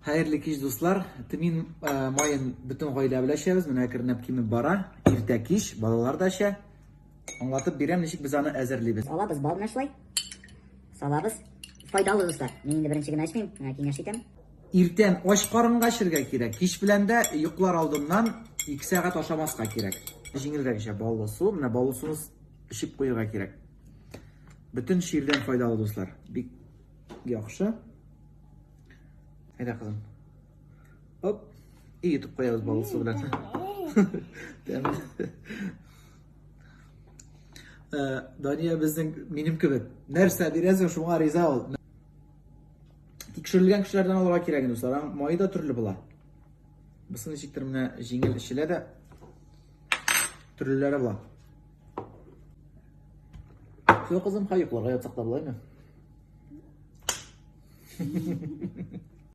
Хәерле кич, дуслар. Тмин э, маен бөтен гаилә белән эчәбез. Менә әкренләп кимеп бара. Иртә кич балалар да эчә. Аңлатып бирәм, ничек без аны әзерлибез. Алабыз бал менә шулай. Салабыз. Файдалы, дуслар. Мин инде беренче генә эчмим, менә киңәш итәм. Иртән ач карынга эчергә кирәк. Кич белән дә йоклар алдыннан 2 сәгать ашамаска кирәк. Җиңелрәк эчә баллы су. Менә баллы суны эчеп куярга кирәк. Бөтен чирдән файдалы, дуслар. Бик яхшы. Әйдә, кызым. Оп. И йотып куябыз баллы су белән. Тәмле. Э, Дания безнең минем кебек. Нәрсә бирәсең, шуңа риза ул. Тикшерелгән кешеләрдән алырга кирәк инде, дуслар. Аның мае да төрле була. Бусы ничектер менә җиңел эчелә дә төрлеләре була. Все, кызым, хай йокларга ятсак та буламы?